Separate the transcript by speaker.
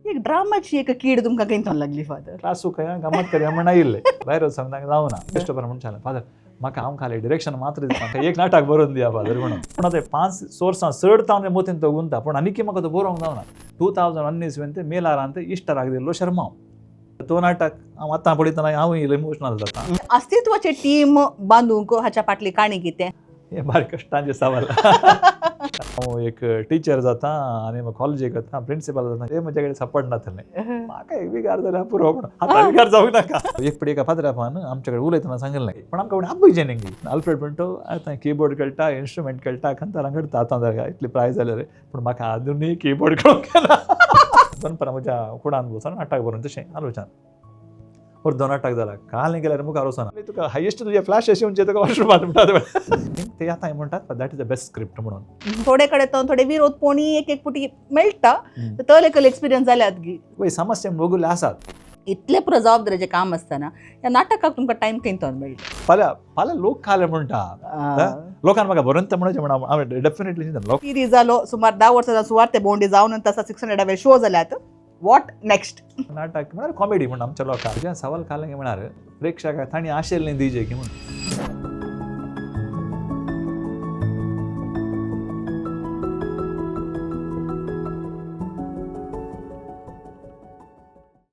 Speaker 1: एक ड्रामाची एक कीड तुमकां खंय लागली फादर?
Speaker 2: क्लासू खंय गमत करया म्हण आयिल्ले, भायर वचोंक तांकां जावना. क्रिस्टोफर म्हण सांगलें, फादर म्हाका हांव खाली डिरेक्शन मात्र दिता, म्हाका एक नाटक बरोवन दिया फादर म्हणून. पूण आतां 5 वर्सां चड तावन मोतीन तो गुंता, पूण आनीकी म्हाका तो बरोवंक जावना. 2001 इस्वेन ते मेलारान ते इश्टराक दिल्लो शर्मांव तो नाटक हांव आतां पळयतना हांव इमोशनल जाता.
Speaker 1: अस्तित्वाचे टीम बांदूंक हाच्या फाटली काणी कितें?
Speaker 2: हे बारीक कश्टांचें सवाल. हांव एक टिचर जाता आनी कॉलेजीक वता, प्रिंसिपल जाता, ते म्हजे कडेन सपोर्ट नासलें. म्हाका एक विगार जाल्यार पुरो, पूण आतां विगार जावंक नाका. एक पडी एका फादरापान आमचे कडेन उलयतना सांगिल्लें, पण आमकां कोण आपयचे न्ही. अल्फ्रेड म्हणटो आतां किबोर्ड खेळटा, इन्स्ट्रुमेंट खेळटा, खंतारां करता, आतां जाल्यार इतली प्राय जाल्या रे, पूण म्हाका आजुनूय किबोर्ड खेळूंक येना. दनपरां म्हज्या कुडान बसून नाटक बरोवन तशें आलोचन अर्दो नाटक जाला, काल गेल्यार मुखार वचना तुका हायेस्ट तुजे फ्लॅश अशें म्हणजे तुका वॉशरुमात म्हणटात ते आतां म्हणटात that is the best script म्हणून.
Speaker 1: थोडे कडेन तो थोडे विरोध पोणी एक एक पुटी मेळटा, तो लेखल एक्सपिरियन्स जाल्यात गी?
Speaker 2: वय समस्या वगुले आसात.
Speaker 1: इतले पुरो जबाबदारीचें काम आसतना ह्या नाटकाक तुमकां टायम खंय तो मेळटा?
Speaker 2: फाल्यां फाल्यां लोक खाले म्हणटा, लोकांनी म्हाका बरोवन म्हणचे म्हणून हांवें डेफिनेटली चिंतलें लोक
Speaker 1: सिरीज जालो सुमार 10 वर्सां सुवार्ते भोंवडी जावन तसा 600 वेर शो जाल्यात, what next?
Speaker 2: नाटक म्हळ्यार कॉमेडी म्हण आमच्या लोकांक तुज्या सवाल खालें म्हळ्यार प्रेक्षकाक तांणी आशिल्लें दिजे की म्हणून.